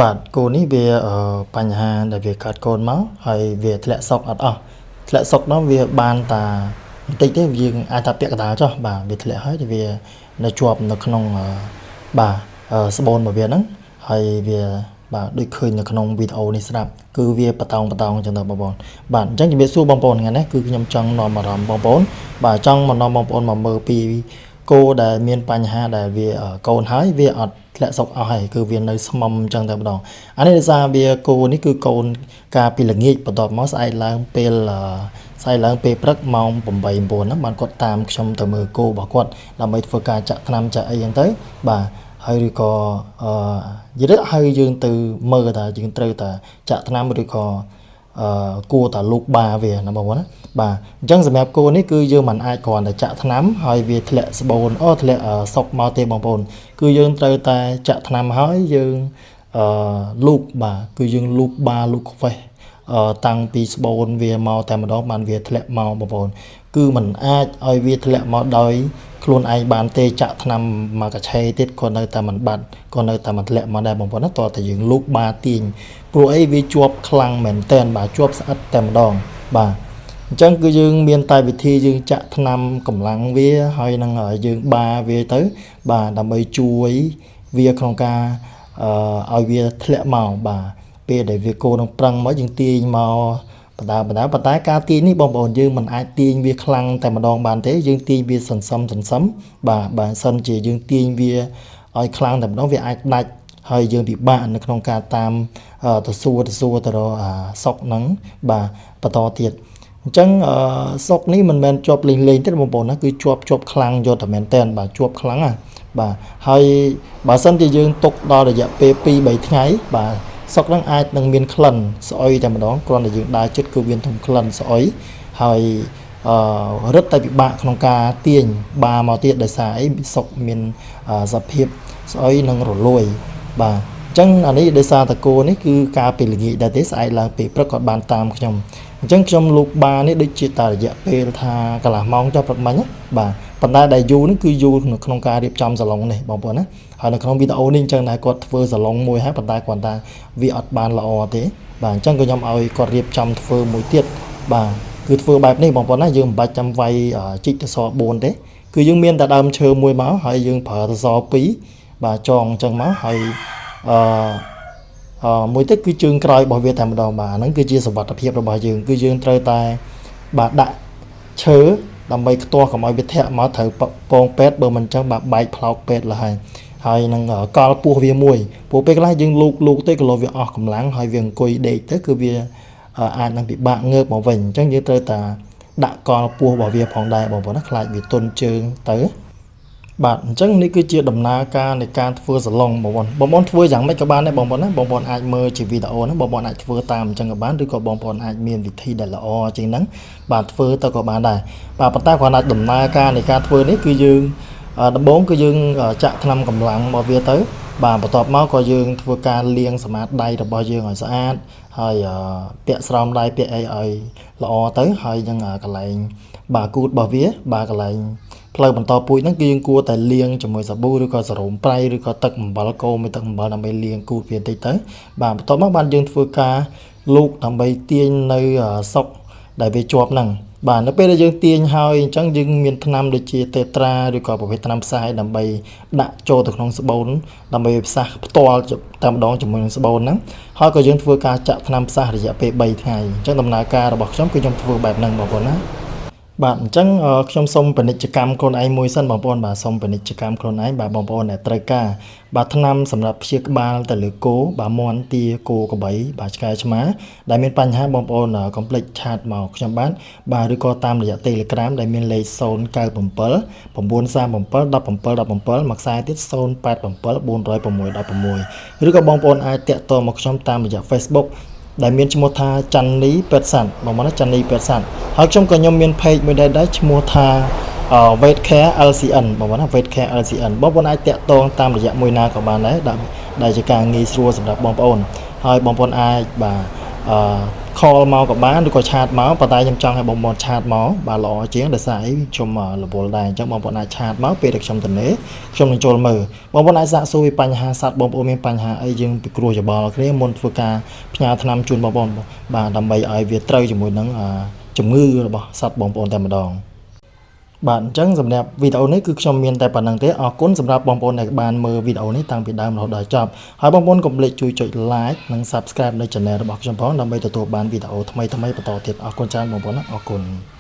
បាទគោនេះវាបញ្ហាដែលវាកើតកូនមកហើយវាធ្លាក់សុកអត់អស់ធ្លាក់សុកដល់វាបានតាបន្តិចទេយើងអាចថាពាក់កណ្ដាលចុះបាទវាធ្លាក់ហើយវានៅជាប់នៅក្នុងបាទស្បូនរបស់វាហ្នឹងហើយវាបាទដូចឃើញនៅក្នុងវីដេអូនេះស្រាប់គឺវាបតោងបតោងអញ្ចឹងទៅបងប្អូនបាទអញ្ចឹងជំរាបសួរបងប្អូនថ្ងៃនេះគឺខ្ញុំចង់នាំអារម្មណ៍បងប្អូនបាទចង់មកនាំបងប្អូនមកមើលពីគោដែលមានបញ្ហាដែលវាកូនហើយវាអត់ធ្លាក់សុកអស់ហើយគឺវានៅស្មុំអញ្ចឹងតែម្ដងអានេះដោយសារវាគោនេះគឺកូនកាលពីល្ងាចបន្ទាប់មកស្អែកឡើងពេលស្អែកឡើងពេលព្រឹកម៉ោង8 9ហ្នឹងបានគាត់តាមខ្ញុំទៅមើលគោរបស់គាត់ដើម្បីធ្វើការចាក់ថ្នាំចាក់អីចឹងទៅបាទហើយឬក៏អឺនិយាយទៅឲ្យយើងទៅមើលថាយើងត្រូវតែចាក់ថ្នាំឬក៏អឺគួរតែលូកបាវាណាបងប្អូនណាបាទអញ្ចឹងសម្រាប់គោនេះគឺយើងមិនអាចគ្រាន់តែចាក់ថ្នាំហើយវាធ្លាក់ស្បូនអូធ្លាក់សុកមកទេបងប្អូនគឺយើងត្រូវតែចាក់ថ្នាំហើយយើងអឺលូកបាទគឺយើងលូកបាលូកខ្វេះអឺតាំងពីស្បូនវាមកតែម្ដងបានវាធ្លាក់មកបងប្អូនគឺมันអាចឲ្យវាធ្លាក់មកដោយខ្លួនឯងបានទេចាក់ថ្នាំមកកឆេទៀតក៏នៅតែមិនបាត់ក៏នៅតែមិនធ្លាក់មកដែរបងប្អូនណាតោះតែយើងលូកបាទាញព្រោះអីវាជាប់ខ្លាំងមែនតែនបាទជាប់ស្អិតតែម្ដងបាទអញ្ចឹងគឺយើងមានតែវិធីយើងចាក់ថ្នាំកម្លាំងវាហើយនឹងយើងបាវាទៅបាទដើម្បីជួយវាក្នុងការអឺឲ្យវាធ្លាក់មកបាទពេលដែលវាគោនឹងប្រឹងមកយើងទាញមកបដាបដាប៉ុន្តែការទាញនេះបងប្អូនយើងមិនអាចទាញវាខ្លាំងតែម្ដងបានទេយើងទាញវាសន្សំសន្សំបាទបើសិនជាយើងទាញវាឲ្យខ្លាំងតែម្ដងវាអាចដាច់ហើយយើងពិបាកនៅក្នុងការតាមទៅសួរទៅសួរទៅរកអាសុកហ្នឹងបាទបន្តទៀតអញ្ចឹងសុកនេះមិនមែនជាប់លេងលេងទេបងប្អូនណាគឺជាប់ជាប់ខ្លាំងយកតែមែនតែនបាទជាប់ខ្លាំងណាបាទហើយបើសិនជាយើងទុកដល់រយៈពេល2 3ថ្ងៃបាទសុកហ្នឹងអាចនឹងមានក្លិនស្អុយតែម្ដងគ្រាន់តែយើងដើរចិត្តគឺមានធំក្លិនស្អុយហើយអឺរឹតតែពិបាកក្នុងការទាញបាមកទៀតដោយសារអីសុកមានសភាពស្អុយនិងរលួយបាទអញ្ចឹងអានេះដោយសារតកោនេះគឺការពេលល្ងាចដែរទេស្អែកឡើងពេលព្រឹកគាត់បានតាមខ្ញុំអញ្ចឹងខ្ញុំលូកបានេះដូចជាតែរយៈពេលថាកន្លះម៉ោងចុះព្រឹកមិញណាបាទប៉ុន្តែដែលយូរនេះគឺយូរនៅក្នុងការរៀបចំសាឡុងនេះបងប្អូនណាហើយនៅក្នុងវីដេអូនេះអញ្ចឹងដែរគាត់ធ្វើសាឡុងមួយហើយប៉ុន្តែគាត់ថាវាអត់បានល្អទេបាទអញ្ចឹងក៏ខ្ញុំឲ្យគាត់រៀបចំធ្វើមួយទៀតបាទគឺធ្វើបែបនេះបងប្អូនណាយើងមិនបាច់ចាំវាយជីកសសរ4ទេគឺយើងមានតែដើមឈើមួយមកហើយយើងប្រើសសរ2បាទចងអញ្ចឹងមកហើយអឺអឺមួយទៀតគឺជើងក្រោយរបស់វាតែម្ដងបាទហ្នឹងគឺជាសុវត្ថិភាពរបស់យើងគឺយើងត្រូវតែបាទដាក់ឈើដើម្បីខ្ទាស់កុំឲ្យវាធាក់មកត្រូវពងពេទ្យបើមិនអញ្ចឹងបាទបែកផ្លោកពេទ្យលហើយហើយនឹងកលពោះវាមួយព្រោះពេលខ្លះយើងលូកលូកទៅក៏វាអស់កម្លាំងហើយវាអង្គុយដេកទៅគឺវាអាចនឹងពិបាកងើបមកវិញអញ្ចឹងយើងត្រូវតែដាក់កលពោះរបស់វាផងដែរបងប្អូនណាខ្លាចវាទន់ជើងទៅបាទអញ្ចឹងនេះគឺជាដំណើរការនៃការធ្វើសាឡុងបងប្អូនបងប្អូនធ្វើយ៉ាងម៉េចក៏បានដែរបងប្អូនណាបងប្អូនអាចមើលជាវីដេអូហ្នឹងបងប្អូនអាចធ្វើតាមអញ្ចឹងក៏បានឬក៏បងប្អូនអាចមានវិធីដែលល្អជាងហ្នឹងបាទធ្វើទៅក៏បានដែរបាទប៉ុន្តែគ្រាន់តែដំណើរការនៃការធ្វើនេះគឺយើងដំបូងគឺយើងចាក់ថ្នាំកម្លាំងរបស់វាទៅបាទបន្ទាប់មកក៏យើងធ្វើការលាងសម្អាតដៃរបស់យើងឲ្យស្អាតហើយពាក់ស្រោមដៃពាក់អីឲ្យល្អទៅហើយនឹងកន្លែងបាទគូតរបស់វាបាទកន្លែងផ្លូវបន្តពូជហ្នឹងគឺយើងគួរតែលាងជាមួយសាប៊ូឬក៏សារ៉ូមប្រៃឬក៏ទឹកអំបិលកូរមួយទឹកអំបិលដើម្បីលាងគូតវាបន្តិចទៅបាទបន្ទាប់មកបានយើងធ្វើការលូកដើម្បីទាញនៅសុកដែលវាជាប់ហ្នឹងបាទនៅពេលដែលយើងទាញហើយអញ្ចឹងយើងមានថ្នាំដូចជាតេត្រាឬក៏ប្រភេទថ្នាំផ្សាយដើម្បីដាក់ចូលទៅក្នុងស្បូនដើម្បីផ្សះផ្ទាល់តែម្ដងជាមួយនឹងស្បូនហ្នឹងហើយក៏យើងធ្វើការចាក់ថ្នាំផ្សះរយៈពេល3ថ្ងៃអញ្ចឹងដំណើរការរបស់ខ្ញុំគឺខ្ញុំធ្វើបែបហ្នឹងបងប្អូនណាបាទអញ្ចឹងខ្ញុំសូមពាណិជ្ជកម្មខ្លួនឯងមួយសិនបងប្អូនបាទសូមពាណិជ្ជកម្មខ្លួនឯងបាទបងប្អូនដែលត្រូវការបាទថ្នាំសម្រាប់ព្យាបាលទៅលើគោបាទមាន់ទាគោក្របីបាទឆ្កែឆ្មាដែលមានបញ្ហាបងប្អូនកុំភ្លេច chat មកខ្ញុំបានបាទឬក៏តាមរយៈ Telegram ដែលមានលេខ097 937 1717មួយខ្សែទៀត087 406 16ឬក៏បងប្អូនអាចតាក់ទងមកខ្ញុំតាមរយៈ Facebook ដែលមានឈ្មោះថាច័ន្ទនីពេទ្យសត្វបងប្អូនណាច័ន្ទនីពេទ្យសត្វហើយខ្ញុំក៏ខ្ញុំមាន page មួយដែរដែរឈ្មោះថា Vet Care LCN បងប្អូនណា Vet Care LCN បងប្អូនអាចតាក់ទងតាមរយៈមួយណាក៏បានដែរដែលជាការងាយស្រួលសម្រាប់បងប្អូនហើយបងប្អូនអាចបាទ អឺ call មកក៏បានឬក៏ chat មកប៉ុន្តែខ្ញុំចង់ឲ្យបងប្អូន chat មកបាទល្អជាងដោយសារអីខ្ញុំរវល់ដែរអញ្ចឹងបងប្អូនអាច chat មកពេលដែលខ្ញុំទំនេរខ្ញុំនឹងចូលមើលបងប្អូនអាចសាកសួរពីបញ្ហាសត្វបងប្អូនមានបញ្ហាអីយើងពិគ្រោះយោបល់គ្នាមុនធ្វើការផ្ញើថ្នាំជូនបងប្អូនបាទដើម្បីឲ្យវាត្រូវជាមួយនឹងជំងឺរបស់សត្វបងប្អូនតែម្ដងបាទអញ្ចឹងសម្រាប់វីដេអូនេះគឺខ្ញុំមានតែប៉ុណ្ណឹងទេអរគុណសម្រាប់បងប្អូនដែលបានមើលវីដេអូនេះតាំងពីដើមរហូតដល់ចប់ហើយបងប្អូនកុំភ្លេចជួយចុច like និង Subscribe នៅ Channel របស់ខ្ញុំផងដើម្បីទទួលបានវីដេអូថ្មីៗបន្តទៀតអរគុណច្រើនបងប្អូនណាអរគុណ។